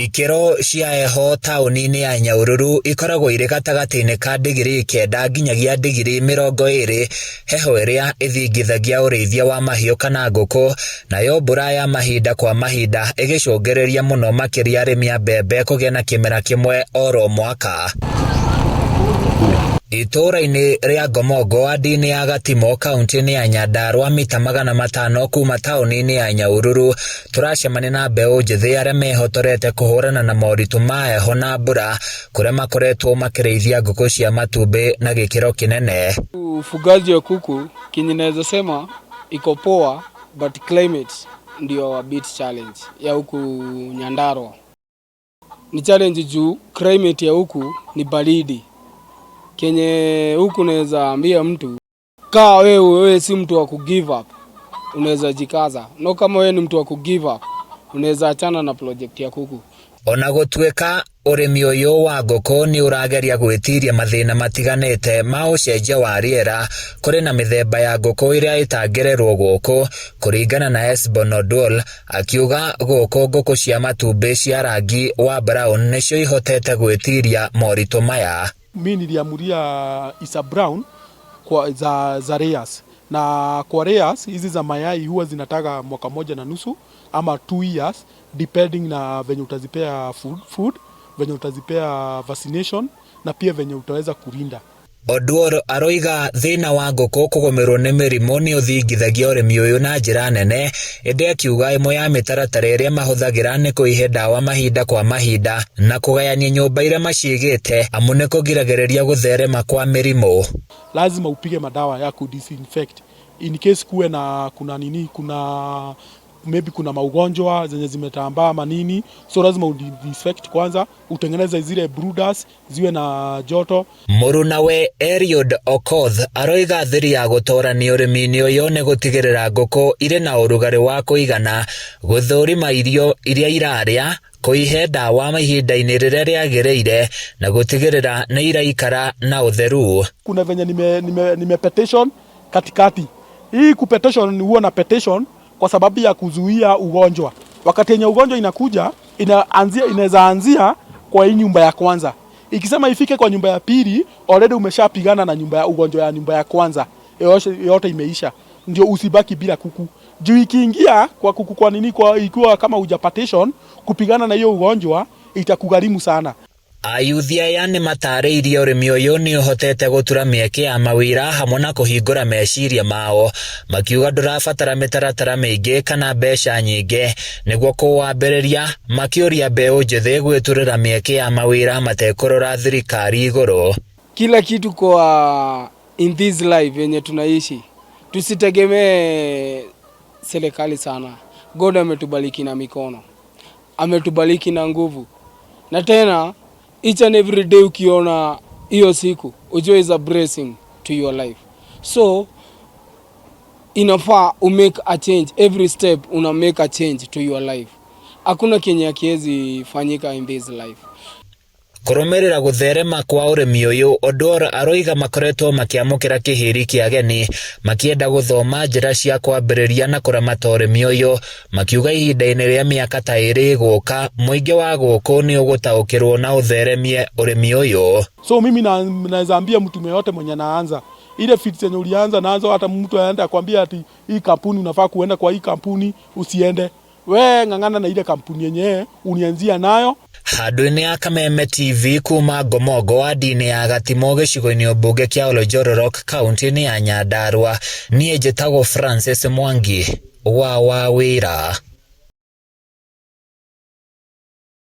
Ikĩro cia heho taũni-inĩ ya Nyahururu ikoragwo irĩ gatagatĩ-inĩ ka ndigirii 9 nginyagia ndigirii 20, heho ĩrĩa ĩthingithagia ũrĩithia wa mahiũ kana ngũkũ, nayo mbura ya mahinda kwa mahinda ĩgĩcũngĩrĩria mũno makĩria arĩmi a mbembe kũgĩa na kĩmera kĩmwe oro mwaka. Itũũra-inĩ rĩa Ngomongo wadi-inĩ ya Gatimo kaunti-inĩ ya Nyandarua mita 500 kuma taũni-inĩ ya Nyahururu tũracemania na mbeũ njĩthĩ arĩa mehotorete kũhũrana na moritũ ma heho na mbura kũrĩa makoretwo makĩrĩithia ngũkũ cia matumbĩ na gĩkĩro kĩnene. Ufugaji wa kuku kenye naweza sema iko poa, but climate ndio a bit challenge ya huku Nyandarua. Ni challenge juu climate ya huku ni baridi. Kenye huku naweza ambia mtu kaa wewe si mtu wa ku give up, unaweza jikaza. No kama wewe ni mtu wa ku give up, unaweza achana na project ya kuku. Ona gũtuĩka ũrĩmi ũyũ wa ngũkũ nĩ ũrageria gwĩtiria mathĩna matiganĩte ma ũcenjia wa rĩera, kũrĩ na mĩthemba ya ngũkũ ĩrĩa ĩtangĩrerwo gũkũ, kũringana na Esbon Odwol, akiuga gũkũ ngũkũ cia matumbĩ cia rangi wa brown nĩcio ihotete gwĩtiria moritũ maya. Mi niliamulia Isa Brown kwa za layers, na kwa layers hizi za mayai huwa zinataga mwaka moja na nusu ama 2 years, depending na venye utazipea food, venye utazipea vaccination na pia venye utaweza kurinda. Oduor aroiga thĩna wa ngũkũ kũgũmĩrwo nĩ mĩrimũ nĩ ũthingithagia ũrĩmi ũyũ na njĩra nene, ĩndĩ akiuga ĩmwe ya mĩtaratara ĩrĩa mahũthagĩra nĩ kũihe ndawa mahinda kwa mahinda na kũgayania nyũmba iria maciigĩte amu nĩ kũgiragĩrĩria gũtherema kwa mĩrimũ. Lazima upige madawa ya kudisinfect in case kuwe na kuna nini, kuna maybe kuna maugonjwa zenye zimetambaa manini, so lazima udisinfect kwanza, utengeneze zile brooders ziwe na joto. Mũrunawe Eliud Okoth aroiga thiri ya gũtorania ũrĩmi-inĩ ũyũ nĩ gũtigĩrĩra ngũkũ irĩ na ũrugarĩ wa kũigana, gũthũrima irio iria irarĩa, kũihe ndawa ihinda-inĩ rĩrĩa rĩagĩrĩire na gũtigĩrĩra nĩ iraikara na ũtheru. Kuna venye nime partition katikati. Hii kupetition huwa na partition kwa sababu ya kuzuia ugonjwa. Wakati yenye ugonjwa inakuja, inaweza anzia kwa hii nyumba ya kwanza. Ikisema ifike kwa nyumba ya pili, already umeshapigana na nyumba ya ugonjwa ya nyumba ya kwanza. Yote imeisha. Ndio usibaki bila kuku. Juu ikiingia kwa kuku kwa nini kwa ikiwa kama huja partition, kupigana na hiyo ugonjwa itakugharimu sana. Ayuthi aya nĩ matarĩirie ũrĩmi ũyũ nĩ ũhotete gũtura mĩeke ya mawĩra hamwe na kũhingũra meciria mao, makiuga ndũrabatara mĩtaratara mĩingĩ kana mbeca nyingĩ nĩguo kũwambĩrĩria, makĩũria mbeũ njĩthĩ gwĩturĩra mĩeke ya mawĩra matekũrora thirikari igũrũ. Kila kitu kwa in this life yenye tunaishi, tusitegemee serikali sana. God ametubariki na mikono, ametubariki na nguvu, na tena each and every day ukiona hiyo siku ujue is a blessing to your life, so inafaa umake a change every step, una make a change to your life. Hakuna kenye hakiwezi fanyika in this life. Kũrũmĩrĩra gũtherema kwa ũrĩmi ũyũ, Oduor aroiga makoretwo makĩamũkĩra kĩhĩri kĩa ageni makĩenda gũthoma njĩra cia kwambĩrĩria na kũramata ũrĩmi ũyũ, makiuga ihinda-inĩ rĩa mĩaka ta 2 ĩgũka mũingĩ wa gũkũ nĩ ũgũtaũkĩrwo na ũtheremie ũrĩmi ũyũ. So mimi naweza ambia mtu yeyote mwenye anaanza ile feeds yenye ulianza nazo, hata mtu aenda akwambia ati hii kampuni unafaa kuenda kwa hii kampuni, usiende. We ng'ang'ana na ile kampuni yenyewe unianzia nayo. Handũ-inĩ ya Kameme TV kuma Ngomongo wadi-inĩ ya Gatimo gĩcigo-inĩ mbunge kĩa Olojororok kaunti-inĩ ya Nyandarua, niĩ njĩtagwo Francis Mwangi wa Wawĩra.